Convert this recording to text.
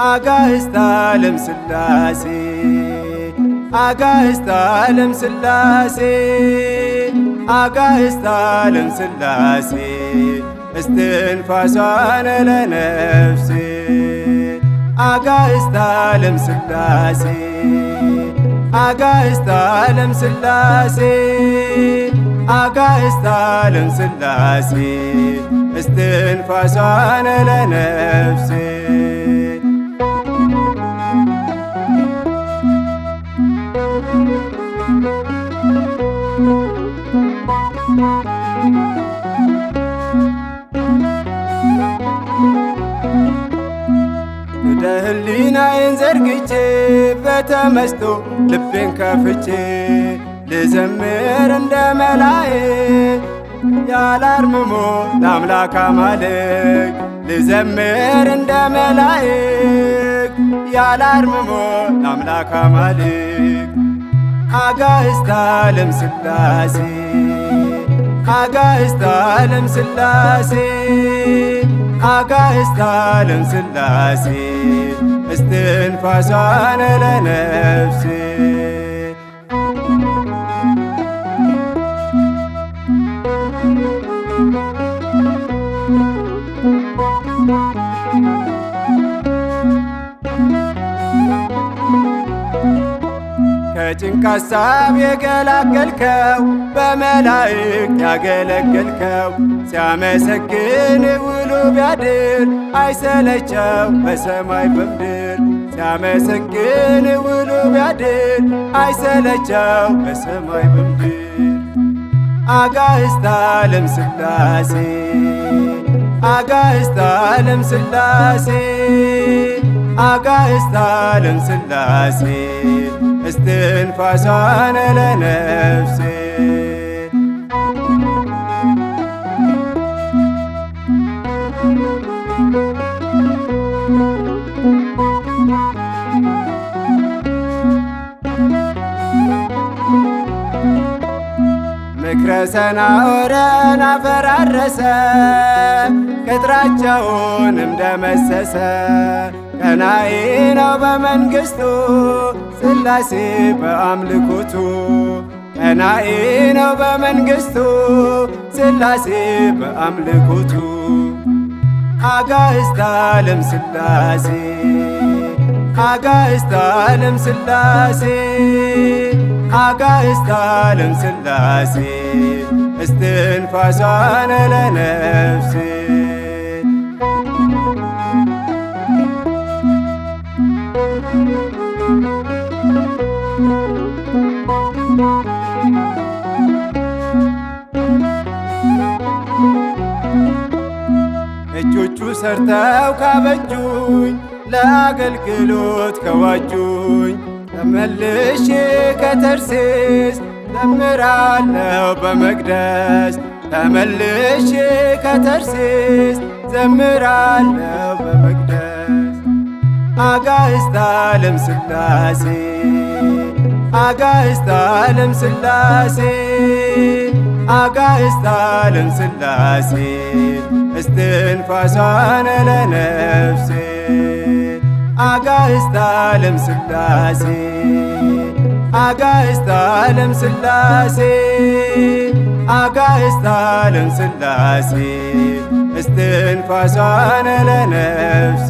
አጋዕዝተ ዓለም ሥላሴ፣ አጋዕዝተ ዓለም ሥላሴ፣ አጋዕዝተ ዓለም ሥላሴ፣ እስትንፋሷነ ለነፍሴ። አጋዕዝተ ዓለም ሥላሴ፣ አጋዕዝተ ዓለም ሥላሴ፣ አጋዕዝተ ዓለም ሥላሴ፣ እስትንፋሷነ ለነፍሴ። ወደ ህሊናዬን ዘርግቼ፣ በተመስጦ ልቤን ከፍቼ፣ ልዘምር እንደ መላእክት ያላርምሞ ለአምላክ አማልክት፣ ልዘምር እንደ መላእክት ያላርምሞ ለአምላክ አማልክት። አጋዕዝተ ዓለም ሥላሴ፣ አጋዕዝተ ዓለም ሥላሴ፣ አጋዕዝተ ዓለም ሥላሴ፣ እስትንፋሷነ ለነፍሴ። ከጭንቅ ሐሳብ የገላገልከው፣ በመላእክት ያገለገልከው፣ ሲያመሰግን ውሎ ቢያድር አይሰለቸው በሰማይ በምድር፣ ሲያመሰግን ውሎ ቢያድር አይሰለቸው በሰማይ በምድር። አጋዕዝተ ዓለም ሥላሴ፣ አጋዕዝተ ዓለም ሥላሴ፣ አጋዕዝተ ዓለም ሥላሴ፣ እስትንፋሷነ ለነፍሴ። ምክረ ሰናዖርን አፈራረሰ፣ ቅጥራቸውንም ደመሰሰ። ቀናኢ ነው በመንግሥቱ ሥላሴ በአምልኮቱ፣ ቀናኢ ነው በመንግሥቱ ሥላሴ በአምልኮቱ። አጋዕዝተ ዓለም ሥላሴ፣ አጋዕዝተ ዓለም ሥላሴ፣ አጋዕዝተ ዓለም ሥላሴ፣ እስትንፋሷነ ለነፍሴ። እጆቹ ሰርተው ካበጁኝ፣ ለአገልግሎት ከዋጁኝ፣ ተመልሼ ከተርሴስ ዘምራለሁ በመቅደስ፣ ተመልሼ ከተርሴስ ዘምራለሁ በመቅደስ። አጋዕዝተ ዓለም ሥላሴ፣ አጋዕዝተ ዓለም ሥላሴ፣ አጋዕዝተ ዓለም ሥላሴ፣ እስትንፋሷነ ለነፍሴ። አጋዕዝተ ዓለም ሥላሴ፣ አጋዕዝተ ዓለም ሥላሴ፣ አጋዕዝተ ዓለም ሥላሴ፣ እስትንፋሷነ ለነፍሴ።